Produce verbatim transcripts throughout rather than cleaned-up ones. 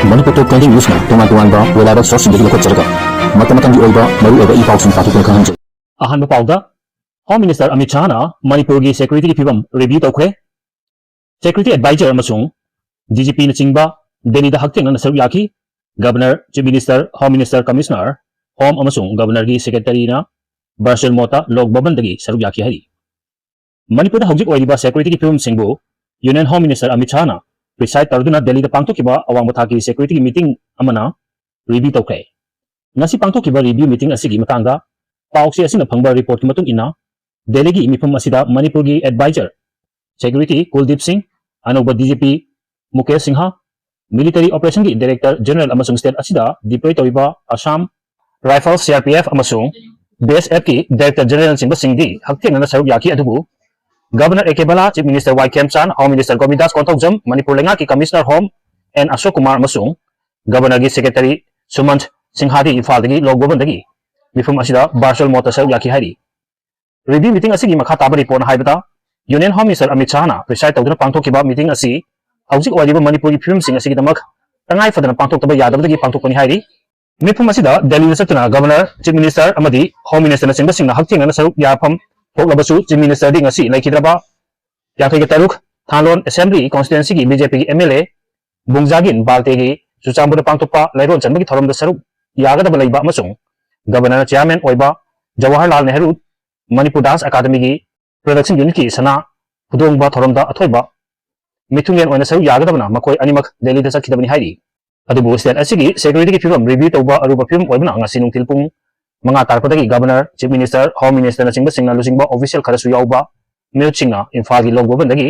ꯃꯅꯤꯄꯨꯔ ꯇꯣꯞ twenty ꯅ꯭ꯌꯨꯁꯅ ꯇꯣꯉꯥꯟ ꯇꯣꯉꯥꯟꯕ reliable sourceꯁꯤꯡꯗꯒꯤ ꯂꯧꯈꯠꯆꯔꯒ ꯃꯇꯝ ꯃꯇꯝꯒꯤ ꯑꯣꯏꯕ ꯃꯔꯨꯑꯣꯏꯕ ꯏ ꯄꯥꯎꯁꯤꯡ ꯄꯥꯊꯣꯛꯇꯨꯅ ꯈꯪꯍꯟꯖꯩ꯫ ꯑꯍꯥꯟꯕ ꯄꯥꯎꯗ, Home Minister ꯑꯃꯤꯠ ꯁꯥꯍꯅ ꯃꯅꯤꯄꯨꯔꯒꯤ securityꯒꯤ ꯐꯤꯕꯝ review ꯇꯧꯈ꯭ꯔꯦ꯫ Security advisor ꯑꯃꯁꯨꯡ DGPꯅꯆꯤꯡꯕ ꯗꯦꯜꯂꯤꯗ ꯍꯛꯊꯦꯡꯅꯅ ꯁꯔꯨꯛ ꯌꯥꯈꯤ꯫ Governor, Chief Minister, Home Minister, Commissioner, Home ꯑꯃꯁꯨꯡ Governorꯒꯤ secretaryꯅ virtual modeꯇ ꯂꯣꯛ ꯚꯕꯟꯗꯒꯤ ꯁꯔꯨꯛ ꯌꯥꯈꯤ ꯍꯥꯏꯔꯤ꯫ ꯃꯅꯤꯄꯨꯔꯗ ꯍꯧꯖꯤꯛ ꯑꯣꯏꯔꯤꯕ securityꯒꯤ ꯐꯤꯕꯝꯁꯤꯡꯕꯨ Union Home Minister Amit ꯁꯥꯍꯅ preside ꯇꯧꯗꯨꯅ ꯗꯦꯜꯂꯤꯗ ꯄꯥꯡꯊꯣꯛꯈꯤꯕ ꯑꯋꯥꯡꯕ ꯊꯥꯛꯀꯤ securityꯒꯤ meeting ꯑꯃꯅ review ꯇꯧꯈ꯭ꯔꯦ꯫ ꯉꯁꯤ ꯄꯥꯡꯊꯣꯛꯈꯤꯕ review meeting ꯑꯁꯤꯒꯤ ꯃꯇꯥꯡꯗ ꯄꯥꯎꯆꯦ ꯑꯁꯤꯅ ꯐꯪꯕ reportꯀꯤ ꯃꯇꯨꯡ ꯏꯟꯅ, ꯗꯦꯜꯂꯤꯒꯤ ꯃꯤꯐꯝ ꯑꯁꯤꯗ ꯃꯅꯤꯄꯨꯔꯒꯤ advisor security ꯀꯨꯜꯗꯤꯞ ꯁꯤꯡ, ꯑꯅꯧꯕ DGP Mukesh Singh, military operationꯒꯤ director general ꯑꯃꯁꯨꯡ state ꯑꯁꯤꯗ deploy ꯇꯧꯔꯤꯕ Assam Rifles, CRPF ꯑꯃꯁꯨꯡ BSFꯀꯤ director generalꯅꯆꯤꯡꯕꯁꯤꯡꯗꯤ ꯍꯛꯊꯦꯡꯅꯅ ꯁꯔꯨꯛ ꯌꯥꯈꯤ꯫ ꯑꯗꯨꯕꯨ Governor A K Bala, Chief Minister Y ꯈꯦꯝꯆꯥꯟ, Home Minister ꯒꯣꯕꯤꯟꯗꯥꯁ Konthoujam, Manipur ꯂꯩꯉꯥꯛꯀꯤ Commissioner Home N ꯑꯁꯣꯛ ꯀꯨꯃꯥꯔ ꯑꯃꯁꯨꯡ Governorꯒꯤ secretary ꯁꯨꯃꯟꯊ ꯁꯤꯡꯍꯥꯗꯤ ꯏꯝꯐꯥꯜꯗꯒꯤ ꯂꯣꯛ ꯚꯕꯟꯗꯒꯤ ꯃꯤꯐꯝ ꯑꯁꯤꯗ virtual modeꯇ ꯁꯔꯨꯛ ꯌꯥꯈꯤ ꯍꯥꯏꯔꯤ꯫ Review meeting ꯑꯁꯤꯒꯤ ꯃꯈꯥ ꯇꯥꯕ reportꯅ ꯍꯥꯏꯕꯗ, Union Home Minister Amit ꯁꯥꯍꯅ preside ꯇꯧꯗꯨꯅ ꯄꯥꯡꯊꯣꯛꯈꯤꯕ meeting ꯑꯁꯤ ꯍꯧꯖꯤꯛ ꯑꯣꯏꯔꯤꯕ ꯃꯅꯤꯄꯨꯔꯒꯤ ꯐꯤꯕꯝꯁꯤꯡ ꯑꯁꯤꯒꯤꯗꯃꯛ ꯇꯉꯥꯏ ꯐꯗꯅ ꯄꯥꯡꯊꯣꯛꯇꯕ ꯌꯥꯗꯕꯗꯒꯤ ꯄꯥꯡꯊꯣꯛꯄꯅꯤ ꯍꯥꯏꯔꯤ꯫ ꯃꯤꯐꯝ ꯑꯁꯤꯗ ꯗꯦꯜꯂꯤꯗ ꯆꯠꯇꯨꯅ Governor, Chief Minister ꯑꯃꯗꯤ Home Ministerꯅꯆꯤꯡꯕꯁꯤꯡꯅ ꯍꯛꯊꯦꯡꯅꯅ ꯁꯔꯨꯛ ꯌꯥꯐꯝ ꯊꯣꯛꯂꯕꯁꯨ, Chief Ministerꯗꯤ ꯉꯁꯤ ꯂꯩꯈꯤꯗ꯭ꯔꯕ ꯌꯥꯡꯈꯩꯒ ꯇꯔꯨꯛ ꯊꯥꯂꯣꯟ Assembly Constituencyꯒꯤ BJPꯒꯤ MLA ꯕꯨꯡꯖꯥꯒꯤꯟ ꯕꯥꯜꯇꯦꯒꯤ ꯆꯨꯔꯆꯥꯟꯄꯨꯔꯗ ꯄꯥꯡꯊꯣꯛꯄ ꯂꯩꯔꯣꯟ ꯆꯟꯕꯒꯤ ꯊꯧꯔꯝꯗ ꯁꯔꯨꯛ ꯌꯥꯒꯗꯕ ꯂꯩꯕ ꯑꯃꯁꯨꯡ Governorꯅ chairman ꯑꯣꯏꯕ Jawaharlal Nehru Manipur Dance Academyꯒꯤ production unitꯀꯤ ꯁꯅꯥ ꯄꯨꯗꯣꯡꯕ ꯊꯧꯔꯝꯗ ꯑꯊꯣꯏꯕ ꯃꯤꯊꯨꯡꯂꯦꯟ ꯑꯣꯏꯅ ꯁꯔꯨꯛ ꯌꯥꯒꯗꯕꯅ ꯃꯈꯣꯏ ꯑꯅꯤꯃꯛ ꯗꯦꯜꯂꯤꯗ ꯆꯠꯈꯤꯗꯕꯅꯤ ꯍꯥꯏꯔꯤ꯫ ꯑꯗꯨꯕꯨ state ꯑꯁꯤꯒꯤ securityꯒꯤ ꯐꯤꯕꯝ review ꯇꯧꯕ ꯑꯔꯨꯕ ꯐꯤꯕꯝ ꯑꯣꯏꯕꯅ ꯉꯁꯤ ꯅꯨꯡꯊꯤꯜ ꯄꯨꯡ ꯃꯉꯥ ꯇꯥꯔꯛꯄꯗꯒꯤ Governor, Chief Minister, Home Ministerꯅꯆꯤꯡꯕꯁꯤꯡꯅ ꯂꯨꯆꯤꯡꯕ official ꯈꯔꯁꯨ ꯌꯥꯎꯕ ꯃꯤꯑꯣꯏꯁꯤꯡꯅ ꯏꯝꯐꯥꯜꯒꯤ ꯂꯣꯛ ꯚꯕꯟꯗꯒꯤ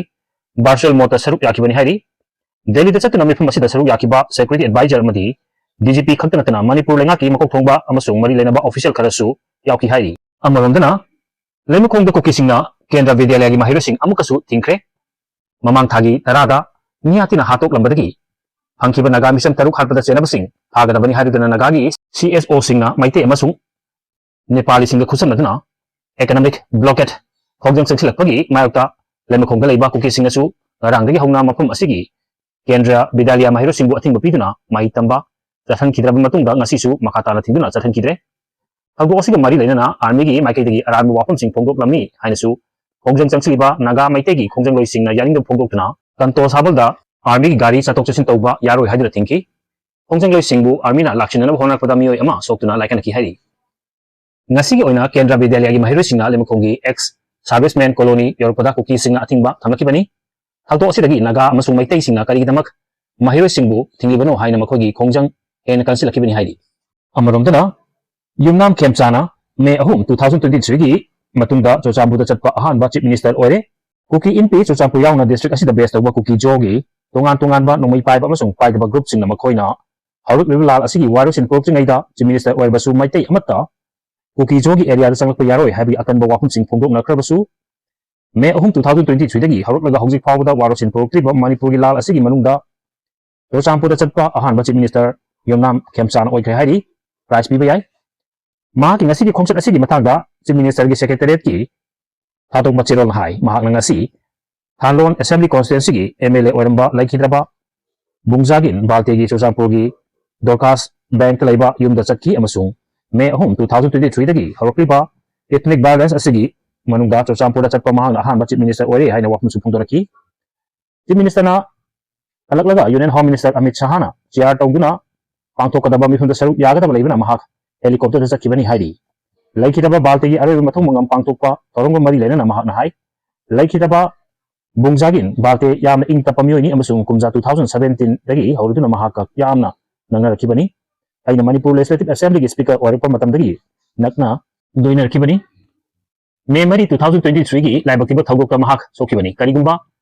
virtual modeꯇ ꯁꯔꯨꯛ ꯌꯥꯈꯤꯕꯅꯤ ꯍꯥꯏꯔꯤ꯫ ꯗꯦꯜꯂꯤꯗ ꯆꯠꯇꯨꯅ ꯃꯤꯐꯝ ꯑꯁꯤꯗ ꯁꯔꯨꯛ ꯌꯥꯈꯤꯕ security advisor ꯑꯃꯗꯤ DGP ꯈꯛꯇ ꯅꯠꯇꯅ ꯃꯅꯤꯄꯨꯔ ꯂꯩꯉꯥꯛꯀꯤ ꯃꯀꯣꯛ ꯊꯣꯡꯕ ꯑꯃꯁꯨꯡ ꯃꯔꯤ ꯂꯩꯅꯕ official ꯈꯔꯁꯨ ꯌꯥꯎꯈꯤ ꯍꯥꯏꯔꯤ꯫ ꯑꯃꯔꯣꯝꯗꯅ, ꯂꯩꯃꯈꯣꯡꯗ ꯀꯨꯀꯤꯁꯤꯡꯅ ꯀꯦꯟꯗ꯭ꯔ ꯕꯤꯗ꯭ꯌꯥꯂꯌꯒꯤ ꯃꯍꯩꯔꯣꯏꯁꯤꯡ ꯑꯃꯨꯛꯀꯁꯨ ꯊꯤꯡꯈ꯭ꯔꯦ꯫ ꯃꯃꯥꯡ ꯊꯥꯒꯤ ꯇꯔꯥꯗ ꯅꯤꯌꯥꯇꯤꯅ ꯍꯥꯠꯇꯣꯛꯂꯝꯕꯗꯒꯤ ꯐꯪꯈꯤꯕ ꯅꯥꯒꯥ ꯃꯤꯁꯝ ꯇꯔꯨꯛ ꯍꯥꯠꯄꯗ ꯆꯦꯟꯅꯕꯁꯤꯡ ꯐꯥꯒꯗꯕꯅꯤ ꯍꯥꯏꯗꯨꯅ ꯅꯥꯒꯥꯒꯤ CSOꯁꯤꯡꯅ ꯃꯩꯇꯩ ꯑꯃꯁꯨꯡ ꯅꯦꯄꯥꯂꯤꯁꯤꯡꯒ ꯈꯨꯠꯁꯝꯅꯗꯨꯅ economic blockade ꯈꯣꯡꯖꯪ ꯆꯪꯁꯤꯜꯂꯛꯄꯒꯤ ꯃꯥꯌꯣꯛꯇ ꯂꯩꯃꯈꯣꯡꯗ ꯂꯩꯕ ꯀꯨꯀꯤꯁꯤꯡꯅꯁꯨ ꯉꯔꯥꯡꯗꯒꯤ ꯍꯧꯅ ꯃꯐꯝ ꯑꯁꯤꯒꯤ ꯀꯦꯟꯗ꯭ꯔ ꯕꯤꯗ꯭ꯌꯥꯂꯌ ꯃꯍꯩꯔꯣꯏꯁꯤꯡꯕꯨ ꯑꯊꯤꯡꯕ ꯄꯤꯗꯨꯅ ꯃꯍꯩ ꯇꯝꯕ ꯆꯠꯍꯟꯈꯤꯗ꯭ꯔꯕ ꯃꯇꯨꯡꯗ ꯉꯁꯤꯁꯨ ꯃꯈꯥ ꯇꯥꯅ ꯊꯤꯡꯗꯨꯅ ꯆꯠꯍꯟꯈꯤꯗ꯭ꯔꯦ꯫ ꯊꯧꯗꯣꯛ ꯑꯁꯤꯒ ꯃꯔꯤ ꯂꯩꯅꯅ ꯑꯥꯔꯃꯤꯒꯤ ꯃꯥꯏꯀꯩꯗꯒꯤ ꯑꯔꯥꯟꯕ ꯋꯥꯐꯝꯁꯤꯡ ꯐꯣꯡꯗꯣꯛꯂꯝꯃꯤ ꯍꯥꯏꯅꯁꯨ ꯈꯣꯡꯖꯪ ꯆꯪꯁꯤꯜꯂꯤꯕ ꯅꯥꯒꯥ ꯃꯩꯇꯩꯒꯤ ꯈꯣꯡꯖꯪꯂꯣꯏꯁꯤꯡꯅ ꯌꯥꯅꯤꯡꯗꯕ ꯐꯣꯡꯗꯣꯛꯇꯨꯅ ꯀꯟꯇꯣꯁꯥꯕꯜꯗ ꯑꯥꯔꯃꯤꯒꯤ ꯒꯥꯔꯤ ꯆꯠꯊꯣꯛ ꯆꯠꯁꯤꯟ ꯇꯧꯕ ꯌꯥꯔꯣꯏ ꯍꯥꯏꯗꯨꯅ ꯊꯤꯡꯈꯤ꯫ ꯈꯣꯡꯖꯪꯂꯣꯏꯁꯤꯡꯕꯨ ꯑꯥꯔꯃꯤꯅ ꯂꯥꯛꯁꯤꯟꯅꯅꯕ ꯍꯣꯠꯅꯔꯛꯄꯗ ꯃꯤꯑꯣꯏ ꯑꯃ ꯁꯣꯛꯇꯨꯅ ꯂꯥꯏꯀꯠꯅꯈꯤ ꯍꯥꯏꯔꯤ꯫ ꯉꯁꯤꯒꯤ ꯑꯣꯏꯅ ꯀꯦꯟꯗ꯭ꯔ ꯕꯤꯗ꯭ꯌꯥꯂꯌꯒꯤ ꯃꯍꯩꯔꯣꯏꯁꯤꯡꯅ ꯂꯩꯃꯈꯣꯡꯒꯤ ꯑꯦꯛꯁ ꯁꯥꯔꯚꯤꯁꯃꯦꯟ ꯀꯣꯂꯣꯅꯤ ꯌꯧꯔꯛꯄꯗ ꯀꯨꯀꯤꯁꯤꯡꯅ ꯑꯊꯤꯡꯕ ꯊꯝꯂꯛꯈꯤꯕꯅꯤ꯫ ꯊꯧꯗꯣꯛ ꯑꯁꯤꯗꯒꯤ ꯅꯥꯒꯥ ꯑꯃꯁꯨꯡ ꯃꯩꯇꯩꯁꯤꯡꯅ ꯀꯔꯤꯒꯤꯗꯃꯛ ꯃꯍꯩꯔꯣꯏꯁꯤꯡꯕꯨ ꯊꯤꯡꯂꯤꯕꯅꯣ ꯍꯥꯏꯅ ꯃꯈꯣꯏꯒꯤ ꯈꯣꯡꯖꯪ ꯍꯦꯟꯅ ꯀꯟꯁꯤꯜꯂꯛꯈꯤꯕꯅꯤ ꯍꯥꯏꯔꯤ꯫ ꯑꯃꯔꯣꯝꯗꯅ, ꯌꯨꯝꯅꯥꯝ ꯈꯦꯝꯆꯥꯅ ꯃꯦ ꯑꯍꯨꯝ, two thousand twenty three ꯒꯤ ꯃꯇꯨꯡꯗ ꯆꯨꯔꯆꯥꯟꯄꯨꯔꯗ ꯆꯠꯄ ꯑꯍꯥꯟꯕ ꯆꯤꯐ ꯃꯤꯅꯤꯁꯇꯔ ꯑꯣꯏꯔꯦ꯫ ꯀꯨꯀꯤ ꯏꯟꯄꯤ ꯆꯨꯔꯆꯥꯟꯄꯨꯔ ꯌꯥꯎꯅ ꯗꯤꯁꯇ꯭ꯔꯤꯛ ꯑꯁꯤꯗ ꯕꯦꯁ ꯇꯧꯕ ꯀꯨꯀꯤ ꯖꯣꯒꯤ ꯇꯣꯉꯥꯟ ꯇꯣꯉꯥꯟꯕ ꯅꯣꯡꯃꯩ ꯄꯥꯏꯕ ꯑꯃꯁꯨꯡ ꯄꯥꯏꯗꯕ ꯒ꯭ꯔꯨꯞꯁꯤꯡꯅ ꯃꯈꯣꯏꯅ ꯍꯧꯔꯛꯂꯤꯕ ꯂꯥꯜ ꯑꯁꯤꯒꯤ ꯋꯥꯔꯣꯏꯁꯤꯟ ꯄꯨꯔꯛꯇ꯭ꯔꯤꯉꯩꯗ ꯆꯤꯐ ꯃꯤꯅꯤꯁꯇꯔ ꯑꯣꯏꯔꯕꯁꯨ ꯃꯩꯇꯩ ꯑꯃꯠꯇ ꯀꯨꯀꯤ ꯖꯣꯒꯤ ꯑꯦꯔꯤꯌꯥꯗ ꯆꯪꯂꯛꯄ ꯌꯥꯔꯣꯏ ꯍꯥꯏꯕꯒꯤ ꯑꯀꯟꯕ ꯋꯥꯐꯝꯁꯤꯡ ꯐꯣꯡꯗꯣꯛꯅꯈ꯭ꯔꯕꯁꯨ, ꯃꯦ ꯑꯍꯨꯝ, two thousand twenty three ꯗꯒꯤ ꯍꯧꯔꯛꯂꯒ ꯍꯧꯖꯤꯛ ꯐꯥꯎꯕꯗ ꯋꯥꯔꯣꯏꯁꯤꯟ ꯄꯨꯔꯛꯇ꯭ꯔꯤꯕ ꯃꯅꯤꯄꯨꯔꯒꯤ ꯂꯥꯜ ꯑꯁꯤꯒꯤ ꯃꯅꯨꯡꯗ ꯆꯨꯔꯆꯥꯟꯄꯨꯔꯗ ꯆꯠꯄ ꯑꯍꯥꯟꯕ ꯆꯤꯐ ꯃꯤꯅꯤꯁꯇꯔ ꯌꯨꯝꯅꯥꯝ ꯈꯦꯝꯆꯥꯟ ꯑꯣꯏꯈ꯭ꯔꯦ ꯍꯥꯏꯔꯤ꯫ ꯄ꯭ꯔꯥꯏꯖ ꯄꯤꯕ ꯌꯥꯏ꯫ ꯃꯍꯥꯛꯀꯤ ꯉꯁꯤꯒꯤ ꯈꯣꯡꯆꯠ ꯑꯁꯤꯒꯤ ꯃꯇꯥꯡꯗ ꯆꯤꯐ ꯃꯤꯅꯤꯁꯇꯔꯒꯤ ꯁꯦꯀ꯭ꯔꯦꯇꯦꯔꯤꯌꯦꯠꯀꯤ ꯊꯥꯗꯣꯛꯄ ꯆꯦꯔꯣꯜꯅ ꯍꯥꯏ, ꯃꯍꯥꯛꯅ ꯉꯁꯤ ꯊꯥꯟꯂꯣꯟ ꯑꯦꯁꯦꯝꯕ꯭ꯂꯤ ꯀꯣꯟꯁꯇꯤꯇ꯭ꯋꯦꯟꯁꯤꯒꯤ ꯑꯦꯝ ꯑꯦꯜ ꯑꯦ ꯑꯣꯏꯔꯝꯕ ꯂꯩꯈꯤꯗ꯭ꯔꯕ ꯕꯨꯡꯖꯥꯒꯤꯟ ꯕꯥꯜꯇꯦꯒꯤ ꯆꯨꯔꯆꯥꯟꯄꯨꯔꯒꯤ ꯗꯣꯔꯀꯥꯁ ꯕꯦꯡꯛꯇ ꯂꯩꯕ ꯌꯨꯝꯗ ꯆꯠꯈꯤ ꯑꯃꯁꯨꯡ ꯃꯦ ꯑꯍꯨꯝ, two thousand twenty three ꯗꯒꯤ ꯍꯧꯔꯛꯂꯤꯕ ethnic violence ꯑꯁꯤꯒꯤ ꯃꯅꯨꯡꯗ ꯆꯨꯔꯆꯥꯟꯄꯨꯔꯗ ꯆꯠꯄ ꯃꯍꯥꯛꯅ ꯑꯍꯥꯟꯕ ꯆꯤꯐ ꯃꯤꯅꯤꯁꯇꯔ ꯑꯣꯏꯔꯦ ꯍꯥꯏꯅ ꯋꯥꯐꯝꯁꯨ ꯐꯣꯡꯗꯣꯔꯛꯈꯤ꯫ ꯆꯤꯐ ꯃꯤꯅꯤꯁꯇꯔꯅ ꯍꯜꯂꯛꯂꯒ ꯌꯨꯅꯤꯌꯟ ꯍꯣꯝ ꯃꯤꯅꯤꯁꯇꯔ ꯑꯃꯤꯠ ꯁꯥꯍꯅ ꯆꯤꯌꯥꯔ ꯇꯧꯗꯨꯅ ꯄꯥꯡꯊꯣꯛꯀꯗꯕ ꯃꯤꯐꯝꯗ ꯁꯔꯨꯛ ꯌꯥꯒꯗꯕ ꯂꯩꯕꯅ ꯃꯍꯥꯛ ꯍꯦꯂꯤꯀꯣꯞꯇꯔꯗ ꯆꯠꯈꯤꯕꯅꯤ ꯍꯥꯏꯔꯤ꯫ ꯂꯩꯈꯤꯗꯕ ꯕꯥꯜꯇꯦꯒꯤ ꯑꯔꯣꯏꯕ ꯃꯊꯧ ꯃꯉꯝ ꯄꯥꯡꯊꯣꯛꯄ ꯊꯧꯔꯝꯒ ꯃꯔꯤ ꯂꯩꯅꯅ ꯃꯍꯥꯛꯅ ꯍꯥꯏ, ꯂꯩꯈꯤꯗꯕ ꯕꯨꯡꯖꯥꯒꯤꯟ ꯕꯥꯜꯇꯦ ꯌꯥꯝꯅ ꯏꯪ ꯇꯞꯄ ꯃꯤꯑꯣꯏꯅꯤ ꯑꯃꯁꯨꯡ ꯀꯨꯝꯖꯥ two thousand seventeen ꯗꯒꯤ ꯍꯧꯔꯗꯨꯅ ꯃꯍꯥꯛꯀ ꯌꯥꯝꯅ ꯅꯛꯅꯔꯛꯈꯤꯕꯅꯤ꯫ ꯑꯩꯅ ꯃꯅꯤꯄꯨꯔ ꯂꯦꯖꯤꯁꯂꯦꯇꯤꯚ ꯑꯦꯁꯦꯝꯕ꯭ꯂꯤꯒꯤ ꯁ꯭ꯄꯤꯀꯔ ꯑꯣꯏꯔꯛꯄ ꯃꯇꯝꯗꯒꯤ ꯅꯛꯅ ꯂꯣꯏꯅꯔꯛꯈꯤꯕꯅꯤ꯫ ꯃꯦ ꯃꯔꯤ, two thousand twenty three ꯒꯤ ꯂꯥꯏꯕꯛ ꯊꯤꯕ ꯊꯧꯗꯣꯛꯇ ꯃꯍꯥꯛ ꯁꯣꯛꯈꯤꯕꯅꯤ꯫ ꯀꯔꯤꯒꯨꯝꯕ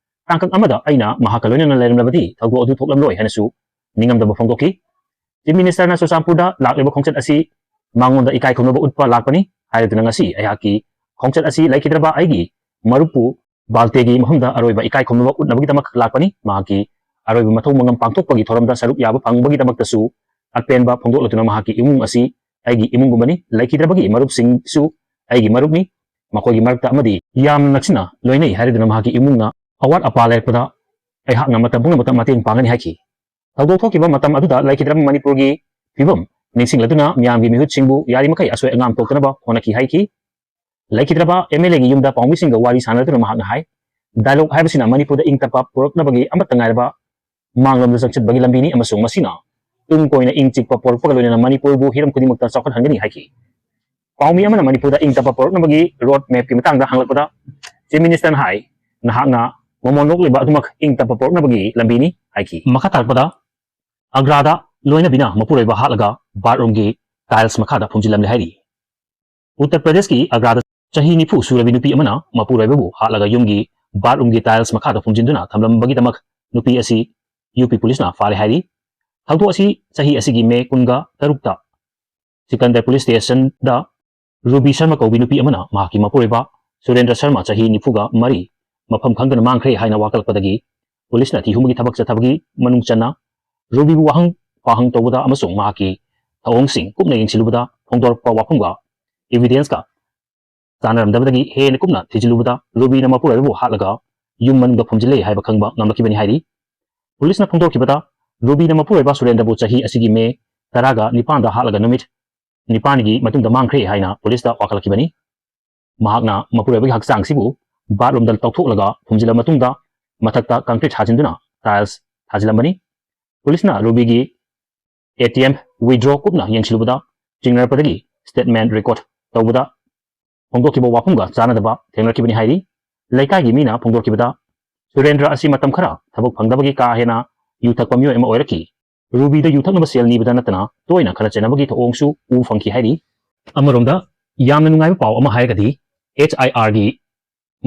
ꯇꯥꯡꯀꯛ ꯑꯃꯗ ꯑꯩꯅ ꯃꯍꯥꯛꯀ ꯂꯣꯏꯅꯅ ꯂꯩꯔꯝꯂꯕꯗꯤ ꯊꯧꯗꯣꯛ ꯑꯗꯨ ꯊꯣꯛꯂꯝꯂꯣꯏ ꯍꯥꯏꯅꯁꯨ ꯅꯤꯡꯉꯝꯗꯕ ꯐꯣꯡꯗꯣꯛꯈꯤ꯫ ꯆꯤꯐ ꯃꯤꯅꯤꯁꯇꯔꯅ ꯆꯨꯔꯆꯥꯟꯄꯨꯔꯗ ꯂꯥꯛꯂꯤꯕ ꯈꯣꯡꯆꯠ ꯑꯁꯤ ꯃꯉꯣꯟꯗ ꯏꯀꯥꯏ ꯈꯨꯝꯅꯕ ꯎꯠꯄ ꯂꯥꯛꯄꯅꯤ ꯍꯥꯏꯔꯗꯨꯅ ꯉꯁꯤ ꯑꯩꯍꯥꯛꯀꯤ ꯈꯣꯡꯆꯠ ꯑꯁꯤ ꯂꯩꯈꯤꯗ꯭ꯔꯕ ꯑꯩꯒꯤ ꯃꯔꯨꯞꯄꯨ ꯕꯥꯜꯇꯦꯒꯤ ꯃꯐꯝꯗ ꯑꯔꯣꯏꯕ ꯏꯀꯥꯏ ꯈꯨꯝꯅꯕ ꯎꯠꯅꯕꯒꯤꯗꯃꯛ ꯂꯥꯛꯄꯅꯤ꯫ ꯃꯍꯥꯛꯀꯤ ꯑꯔꯣꯏꯕ ꯃꯊꯧ ꯃꯉꯝ ꯄꯥꯡꯊꯣꯛꯄꯒꯤ ꯊꯧꯔꯝꯗ ꯁꯔꯨꯛ ꯌꯥꯕ ꯐꯪꯕꯒꯤꯗꯃꯛꯇꯁꯨ ꯑꯄꯦꯟꯕ ꯐꯣꯡꯗꯣꯛꯂꯗꯨꯅ ꯃꯍꯥꯛꯀꯤ ꯏꯃꯨꯡ ꯑꯁꯤ ꯑꯩꯒꯤ ꯏꯃꯨꯡꯒꯨꯝꯕꯅꯤ, ꯂꯩꯈꯤꯗ꯭ꯔꯕꯒꯤ ꯃꯔꯨꯞꯁꯤꯡꯁꯨ ꯑꯩꯒꯤ ꯃꯔꯨꯞꯅꯤ, ꯃꯈꯣꯏꯒꯤ ꯃꯔꯛꯇ ꯑꯃꯗꯤ ꯌꯥꯝꯅ ꯅꯛꯁꯤꯟꯅ ꯂꯣꯏꯅꯩ ꯍꯥꯏꯔꯗꯨꯅ ꯃꯍꯥꯛꯀꯤ ꯏꯃꯨꯡꯅ ꯑꯋꯥꯠ ꯑꯄꯥ ꯂꯩꯔꯛꯄꯗ ꯑꯩꯍꯥꯛꯅ ꯃꯇꯝ ꯄꯨꯝꯅꯃꯛꯇ ꯃꯇꯦꯡ ꯄꯥꯡꯒꯅꯤ ꯍꯥꯏꯈꯤ꯫ ꯊꯧꯗꯣꯛ ꯊꯣꯛꯈꯤꯕ ꯃꯇꯝ ꯑꯗꯨꯗ ꯂꯩꯈꯤꯗ꯭ꯔꯕ ꯃꯅꯤꯄꯨꯔꯒꯤ ꯐꯤꯕꯝ ꯅꯤꯡꯁꯤꯡꯂꯗꯨꯅ ꯃꯤꯌꯥꯝꯒꯤ ꯃꯤꯍꯨꯠꯁꯤꯡꯕꯨ ꯌꯥꯔꯤꯃꯈꯩ ꯑꯁꯣꯏ ꯑꯉꯥꯝ ꯊꯣꯛꯇꯅꯕ ꯍꯣꯠꯅꯈꯤ ꯍꯥꯏꯈꯤ꯫ ꯂꯩꯈꯤꯗ꯭ꯔꯕ ꯑꯦꯝ ꯑꯦꯜ ꯑꯦꯒꯤ ꯌꯨꯝꯗ ꯄꯥꯎꯃꯤꯁꯤꯡꯒ ꯋꯥꯔꯤ ꯁꯥꯟꯅꯗꯨꯅ ꯃꯍꯥꯛꯅ ꯍꯥꯏ, ꯗꯥꯏꯂꯣꯒ ꯍꯥꯏꯕꯁꯤꯅ ꯃꯅꯤꯄꯨꯔꯗ ꯏꯪ ꯇꯞꯄ ꯄꯨꯔꯛꯅꯕꯒꯤ ꯑꯃꯠꯇ ꯉꯥꯏꯔꯕ ꯃꯥꯡꯂꯣꯝꯗ ꯆꯪꯁꯤꯟꯕꯒꯤ ꯂꯝꯕꯤꯅꯤ ꯑꯃꯁꯨꯡ ꯃꯁꯤꯅ ꯇꯨꯡ ꯀꯣꯏꯅ ꯏꯪ ꯆꯤꯛꯄ ꯄꯨꯔꯛꯄꯒ ꯂꯣꯏꯅꯅ ꯃꯅꯤꯄꯨꯔꯕꯨ ꯍꯤꯔꯝ ꯈꯨꯗꯤꯡꯃꯛꯇ ꯆꯥꯎꯈꯠꯍꯟꯒꯅꯤ ꯍꯥꯏꯈꯤ꯫ ꯄꯥꯎꯃꯤ ꯑꯃꯅ ꯃꯅꯤꯄꯨꯔꯗ ꯏꯪ ꯇꯞꯄ ꯄꯨꯔꯛꯅꯕꯒꯤ ꯔꯣꯗ ꯃꯦꯞꯀꯤ ꯃꯇꯥꯡꯗ ꯍꯪꯂꯛꯄꯗ, ꯆꯤꯐ ꯃꯤꯅꯤꯁꯇꯔꯅ ꯍꯥꯏ, ꯅꯍꯥꯛꯅ ꯃꯃꯣꯟ ꯅꯣꯛꯂꯤꯕ ꯑꯗꯨꯃꯛ ꯏꯪ ꯇꯞꯄ ꯄꯨꯔꯛꯅꯕꯒꯤ ꯂꯝꯕꯤꯅꯤ ꯍꯥꯏꯈꯤ꯫ ꯃꯈꯥ ꯇꯥꯔꯛꯄꯗ, ꯑꯒ꯭ꯔꯥꯗ ꯂꯣꯏꯅꯕꯤꯅ ꯃꯄꯨꯔꯣꯏꯕ ꯍꯥꯠꯂꯒ ꯕꯥꯠꯔꯨꯝꯒꯤ ꯇꯥꯏꯜꯁ ꯃꯈꯥꯗ ꯐꯨꯝꯖꯤꯜꯂꯝꯂꯦ ꯍꯥꯏꯔꯤ꯫ ꯎꯠꯇꯔ ꯄ꯭ꯔꯗꯦꯁꯀꯤ ꯑꯒ꯭ꯔꯥꯗ ꯆꯍꯤ ꯅꯤꯐꯨ ꯁꯨꯔꯕꯤ ꯅꯨꯄꯤ ꯑꯃꯅ ꯃꯄꯨꯔꯣꯏꯕꯕꯨ ꯍꯥꯠꯂꯒ ꯌꯨꯝꯒꯤ ꯕꯥꯠꯔꯨꯝꯒꯤ ꯇꯥꯏꯜꯁ ꯃꯈꯥꯗ ꯐꯨꯝꯖꯤꯟꯗꯨꯅ ꯊꯝꯂꯝꯕꯒꯤꯗꯃꯛ ꯅꯨꯄꯤ ꯑꯁꯤ ꯌꯨ ꯄꯤ ꯄꯨꯂꯤꯁꯅ ꯐꯥꯔꯦ ꯍꯥꯏꯔꯤ꯫ ꯊꯧꯗꯣꯛ ꯑꯁꯤ ꯆꯍꯤ ꯑꯁꯤꯒꯤ ꯃꯦ ꯀꯨꯟꯒ ꯇꯔꯨꯛꯇ ꯁꯤꯀꯟꯗꯔ ꯄꯨꯂꯤꯁ ꯁ꯭ꯇꯦꯁꯟꯗ ꯔꯨꯕꯤ ꯁꯔꯃ ꯀꯧꯕꯤ ꯅꯨꯄꯤ ꯑꯃꯅ ꯃꯍꯥꯛꯀꯤ ꯃꯄꯨꯔꯣꯏꯕ ꯁꯨꯔꯦꯟꯗ꯭ꯔ ꯁꯔꯃ, ꯆꯍꯤ ꯅꯤꯐꯨꯒ ꯃꯔꯤ, ꯃꯐꯝ ꯈꯪꯗꯅ ꯃꯥꯡꯈ꯭ꯔꯦ ꯍꯥꯏꯅ ꯋꯥꯀꯠꯂꯛꯄꯗꯒꯤ ꯄꯨꯂꯤꯁꯅ ꯊꯤꯍꯨꯝꯕꯒꯤ ꯊꯕꯛ ꯆꯠꯊꯕꯒꯤ ꯃꯅꯨꯡ ꯆꯟꯅ ꯔꯨꯕꯤꯕꯨ ꯋꯥꯍꯪ ꯄꯥꯎꯍꯪ ꯇꯧꯕꯗ ꯑꯃꯁꯨꯡ ꯃꯍꯥꯛꯀꯤ ꯊꯧꯑꯣꯡꯁꯤꯡ ꯀꯨꯞꯅ ꯌꯦꯡꯁꯤꯜꯂꯨꯕꯗ ꯐꯣꯡꯗꯣꯔꯛꯄ ꯋꯥꯐꯝꯒ evidence ꯀ ꯆꯥꯟꯅꯔꯝꯗꯕꯗꯒꯤ ꯍꯦꯟꯅ ꯀꯨꯞꯅ ꯊꯤꯖꯤꯜꯂꯨꯕꯗ ꯔꯨꯕꯤꯅ ꯃꯄꯨꯔꯣꯏꯕꯕꯨ ꯍꯥꯠꯂꯒ ꯌꯨꯝ ꯃꯅꯨꯡꯗ ꯐꯨꯝꯖꯤꯜꯂꯦ ꯍꯥꯏꯕ ꯈꯪꯕ ꯉꯝꯂꯛꯈꯤꯕꯅꯤ ꯍꯥꯏꯔꯤ꯫ ꯄꯨꯂꯤꯁꯅ ꯐꯣꯡꯗꯣꯛꯈꯤꯕꯗ, ꯔꯨꯕꯤꯅ ꯃꯄꯨꯔꯣꯏꯕ ꯁꯨꯔꯦꯟꯗ꯭ꯔꯕꯨ ꯆꯍꯤ ꯑꯁꯤꯒꯤ ꯃꯦ ꯇꯔꯥꯒ ꯅꯤꯄꯥꯟꯗ ꯍꯥꯠꯂꯒ ꯅꯨꯃꯤꯠ ꯅꯤꯄꯥꯟꯒꯤ ꯃꯇꯨꯡꯗ ꯃꯥꯡꯈ꯭ꯔꯦ ꯍꯥꯏꯅ ꯄꯨꯂꯤꯁꯇ ꯋꯥꯀꯠꯂꯛꯈꯤꯕꯅꯤ꯫ ꯃꯍꯥꯛꯅ ꯃꯄꯨꯔꯣꯏꯕꯒꯤ ꯍꯛꯆꯥꯡꯁꯤꯕꯨ ꯕꯥꯠꯔꯨꯝꯗ ꯇꯧꯊꯣꯛꯂꯒ ꯐꯨꯝꯖꯤꯜꯂꯕ ꯃꯇꯨꯡꯗ ꯃꯊꯛꯇ ꯀꯪꯀ꯭ꯔꯤꯠ ꯊꯥꯖꯤꯟꯗꯨꯅ ꯇꯥꯏꯜꯁ ꯊꯥꯖꯤꯜꯂꯝꯕꯅꯤ꯫ ꯄꯨꯂꯤꯁꯅ ꯔꯨꯕꯤꯒꯤ ꯑꯦ ꯇꯤ ꯑꯦꯝ withdraw ꯀꯨꯞꯅ ꯌꯦꯡꯁꯤꯜꯂꯨꯕꯗ ꯆꯤꯡꯅꯔꯛꯄꯗꯒꯤ statement record ꯇꯧꯕꯗ ꯐꯣꯡꯗꯣꯛꯈꯤꯕ ꯋꯥꯐꯝꯒ ꯆꯥꯟꯅꯗꯕ ꯊꯦꯡꯅꯈꯤꯕꯅꯤ ꯍꯥꯏꯔꯤ꯫ ꯂꯩꯀꯥꯏꯒꯤ ꯃꯤꯅ ꯐꯣꯡꯗꯣꯛꯈꯤꯕꯗ ꯁꯨꯔꯦꯟꯗ꯭ꯔ ꯑꯁꯤ ꯃꯇꯝ ꯈꯔ ꯊꯕꯛ ꯐꯪꯗꯕꯒꯤ ꯀꯥ ꯍꯦꯟꯅ ꯌꯨ ꯊꯛꯄ ꯃꯤꯑꯣꯏ ꯑꯃ ꯑꯣꯏꯔꯛꯈꯤ꯫ ꯔꯨꯕꯤꯗ ꯌꯨ ꯊꯛꯅꯕ ꯁꯦꯜ ꯅꯤꯕꯗ ꯅꯠꯇꯅ ꯇꯣꯏꯅ ꯈꯠꯅ ꯆꯩꯅꯕꯒꯤ ꯊꯧꯑꯣꯡꯁꯨ ꯎꯕ ꯐꯪꯈꯤ ꯍꯥꯏꯔꯤ꯫ ꯑꯃꯔꯣꯝꯗ ꯌꯥꯝꯅ ꯅꯨꯡꯉꯥꯏꯕ ꯄꯥꯎ ꯑꯃ ꯍꯥꯏꯔꯒꯗꯤ, ꯑꯦꯆ ꯑꯥꯏ ꯑꯥꯔꯒꯤ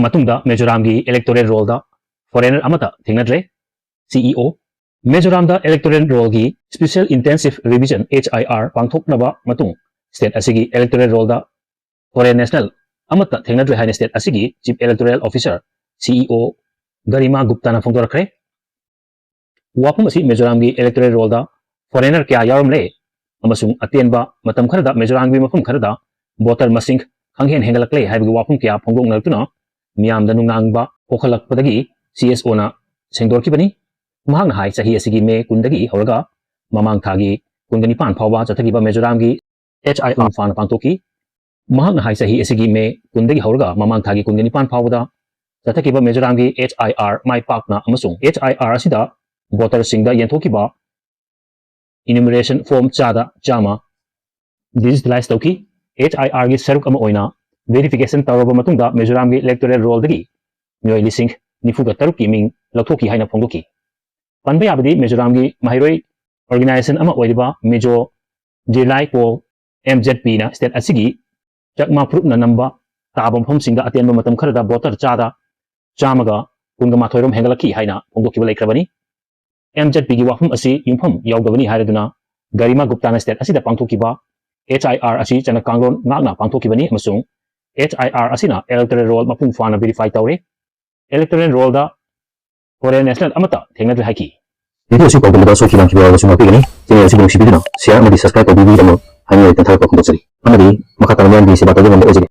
ꯃꯇꯨꯡꯗ ꯃꯤꯖꯣꯔꯥꯝꯒꯤ electoral rollꯗ foreigner ꯑꯃꯠꯇ ꯊꯦꯡꯅꯗ꯭ꯔꯦ꯫ ꯁꯤ ꯏ ꯑꯣ, ꯃꯤꯖꯣꯔꯥꯝꯗ electoral rollꯒꯤ Special Intensive Revision, H I R, ꯄꯥꯡꯊꯣꯛꯅꯕ ꯃꯇꯨꯡ state ꯑꯁꯤꯒꯤ electoral rollꯗ foreign national ꯑꯃꯠꯇ ꯊꯦꯡꯅꯗ꯭ꯔꯦ ꯍꯥꯏꯅ state ꯑꯁꯤꯒꯤ Chief Electoral Officer, ꯁꯤ ꯏ ꯑꯣ, ꯒꯔꯤꯃꯥ ꯒꯨꯞꯇꯥꯅ ꯐꯣꯡꯗꯣꯔꯛꯈ꯭ꯔꯦ꯫ ꯋꯥꯐꯝ ꯑꯁꯤ ꯃꯤꯖꯣꯔꯥꯝꯒꯤ electoral rollꯗ foreigner ꯀꯌꯥ ꯌꯥꯎꯔꯝꯂꯦ ꯑꯃꯁꯨꯡ ꯑꯇꯦꯟꯕ ꯃꯇꯝ ꯈꯔꯗ ꯃꯤꯖꯣꯔꯥꯝꯒꯤ ꯃꯐꯝ ꯈꯔꯗ voter ꯃꯁꯤꯡ ꯈꯪꯍꯦꯟ ꯍꯦꯟꯒꯠꯂꯛꯂꯦ ꯍꯥꯏꯕꯒꯤ ꯋꯥꯐꯝ ꯀꯌꯥ ꯐꯣꯡꯗꯣꯛꯅꯔꯛꯇꯨꯅ ꯃꯤꯌꯥꯝꯗ ꯅꯨꯡꯅꯥꯡꯕ ꯄꯣꯛꯍꯜꯂꯛꯄꯗꯒꯤ ꯁꯤ ꯑꯦꯁ ꯑꯣꯅ ꯁꯦꯡꯗꯣꯔꯛꯈꯤꯕꯅꯤ꯫ ꯃꯍꯥꯛꯅ ꯍꯥꯏ, ꯆꯍꯤ ꯑꯁꯤꯒꯤ ꯃꯦ ꯀꯨꯟꯗꯒꯤ ꯍꯧꯔꯒ ꯃꯃꯥꯡ ꯊꯥꯒꯤ ꯀꯨꯟꯒ ꯅꯤꯄꯥꯟ ꯐꯥꯎꯕ ꯆꯠꯊꯈꯤꯕ ꯃꯤꯖꯣꯔꯥꯝꯒꯤ ꯑꯦꯆ ꯑꯥꯏ ꯑꯥꯔ ꯃꯄꯨꯡ ꯐꯥꯅ ꯄꯥꯡꯊꯣꯛꯈꯤ꯫ ꯃꯍꯥꯛꯅ ꯍꯥꯏ, ꯆꯍꯤ ꯑꯁꯤꯒꯤ ꯃꯦ ꯀꯨꯟꯗꯒꯤ ꯍꯧꯔꯒ ꯃꯃꯥꯡ ꯊꯥꯒꯤ ꯀꯨꯟꯒ ꯅꯤꯄꯥꯟ ꯐꯥꯎꯕꯗ ꯆꯠꯊꯈꯤꯕ ꯃꯤꯖꯣꯔꯥꯝꯒꯤ ꯑꯦꯆ ꯑꯥꯏ ꯑꯥꯔ ꯃꯥꯏ ꯄꯥꯛꯅ ꯑꯃꯁꯨꯡ ꯑꯦꯆ ꯑꯥꯏ ꯑꯥꯔ ꯑꯁꯤꯗ ꯚꯣꯇꯔꯁꯤꯡꯗ ꯌꯦꯟꯊꯣꯛꯈꯤꯕ ꯏꯅ꯭ꯌꯨꯃꯔꯦꯁꯟ ꯐꯣꯔꯝ ꯆꯥꯗ ꯆꯥꯝꯃ ꯗꯤꯖꯤꯇꯦꯂꯥꯏꯖ ꯇꯧꯈꯤ꯫ ꯑꯦꯆ ꯑꯥꯏ ꯑꯥꯔꯒꯤ ꯁꯔꯨꯛ ꯑꯃ ꯑꯣꯏꯅ ꯚꯦꯔꯤꯐꯤꯀꯦꯁꯟ ꯇꯧꯔꯕ ꯃꯇꯨꯡꯗ ꯃꯤꯖꯣꯔꯥꯝꯒꯤ ꯏꯂꯦꯛꯇꯣꯔꯦꯜ ꯔꯣꯜꯗꯒꯤ ꯃꯤꯑꯣꯏ ꯂꯤꯁꯤꯡ ꯅꯤꯐꯨꯒ ꯇꯔꯨꯛꯀꯤ ꯃꯤꯡ ꯂꯧꯊꯣꯛꯈꯤ ꯍꯥꯏꯅ ꯐꯣꯡꯗꯣꯛꯈꯤ꯫ ꯄꯟꯕ ꯌꯥꯕꯗꯤ ꯃꯤꯖꯣꯔꯥꯝꯒꯤ ꯃꯍꯩꯔꯣꯏ ꯑꯣꯔꯒꯅꯥꯏꯖꯦꯁꯟ ꯑꯃ ꯑꯣꯏꯔꯤꯕ ꯃꯤꯖꯣ ꯖꯤꯂꯥꯏ ꯄꯣ ꯑꯦꯝ ꯖꯦꯠ ꯄꯤꯅ ꯁ꯭ꯇꯦꯠ ꯑꯁꯤꯒꯤ ꯆꯛꯃꯥ ꯐꯨꯔꯨꯞꯅ ꯅꯝꯕ ꯇꯥꯕ ꯃꯐꯝꯁꯤꯡꯗ ꯑꯇꯦꯟꯕ ꯃꯇꯝ ꯈꯔꯗ ꯚꯣꯇꯔ ꯆꯥꯗ ꯆꯥꯝꯃꯒ ꯀꯨꯟꯒ ꯃꯥꯊꯣꯏ ꯔꯣꯝ ꯍꯦꯟꯒꯠꯂꯛꯈꯤ ꯍꯥꯏꯅ ꯐꯣꯡꯗꯣꯛꯈꯤꯕ ꯂꯩꯈ꯭ꯔꯕꯅꯤ꯫ ꯑꯦꯝ ꯖꯦꯠ ꯄꯤꯒꯤ ꯋꯥꯐꯝ ꯑꯁꯤ ꯌꯨꯝꯐꯝ ꯌꯥꯎꯗꯕꯅꯤ ꯍꯥꯏꯔꯗꯨꯅ ꯒꯔꯤꯃꯥ ꯒꯨꯞꯇꯥꯅ ꯁ꯭ꯇꯦꯠ ꯑꯁꯤꯗ ꯄꯥꯡꯊꯣꯛꯈꯤꯕ ꯑꯦꯆ ꯑꯥꯏ ꯑꯥꯔ ꯑꯁꯤ ꯆꯠꯅ ꯀꯥꯡꯂꯣꯟ ꯉꯥꯛꯅ ꯄꯥꯡꯊꯣꯛꯈꯤꯕꯅꯤ ꯑꯃꯁꯨꯡ ꯑꯦꯆ ꯑꯥꯏ ꯑꯥꯔ ꯑꯁꯤꯅ ꯏꯂꯦꯛꯇꯣꯔꯦꯜ ꯔꯣꯜ ꯃꯄꯨꯡ ꯐꯥꯅ ꯚꯦꯔꯤꯐꯥꯏ ꯇꯧꯔꯦ꯫ ꯏꯂꯦꯛꯇꯣꯔꯦꯜ ꯔꯣꯜꯗ ꯐꯣꯔꯦꯟ ꯅꯦꯁꯅꯦꯜ ꯑꯃꯠꯇ ꯊꯦꯡꯅꯗ꯭ꯔꯦ ꯍꯥꯏꯈꯤ꯫ ꯚꯤꯗꯤꯑꯣ ꯑꯁꯤ ꯄꯥꯎꯗꯝꯕꯗ ꯁꯣꯏꯈꯤꯕ ꯂꯥꯟꯈꯤꯕ ꯌꯥꯎꯔꯕꯁꯨ ꯉꯥꯛꯄꯤꯒꯅꯤ꯫ ꯆꯦꯅꯦꯜ ꯑꯁꯤꯕꯨ ꯅꯨꯡꯁꯤꯕꯤꯗꯨꯅ ꯁꯤꯌꯥꯔ ꯑꯃꯗꯤ ꯁꯕꯁꯀ꯭ꯔꯥꯏꯕ ꯇꯧꯕꯤꯕꯒꯤꯗꯃꯛ ꯍꯥꯏꯅꯤꯡꯉꯥꯏ ꯂꯩꯇꯅ ꯊꯥꯒꯠꯄ ꯐꯣꯡꯗꯣꯛꯆꯔꯤ꯫ ꯑꯃꯗꯤ ꯃꯈꯥ ꯇꯥꯅ ꯃꯤꯌꯥꯝꯒꯤ ꯁꯦꯕꯥ ꯇꯧꯕ ꯉꯝꯕ ꯑꯣꯏꯖꯒꯦ꯫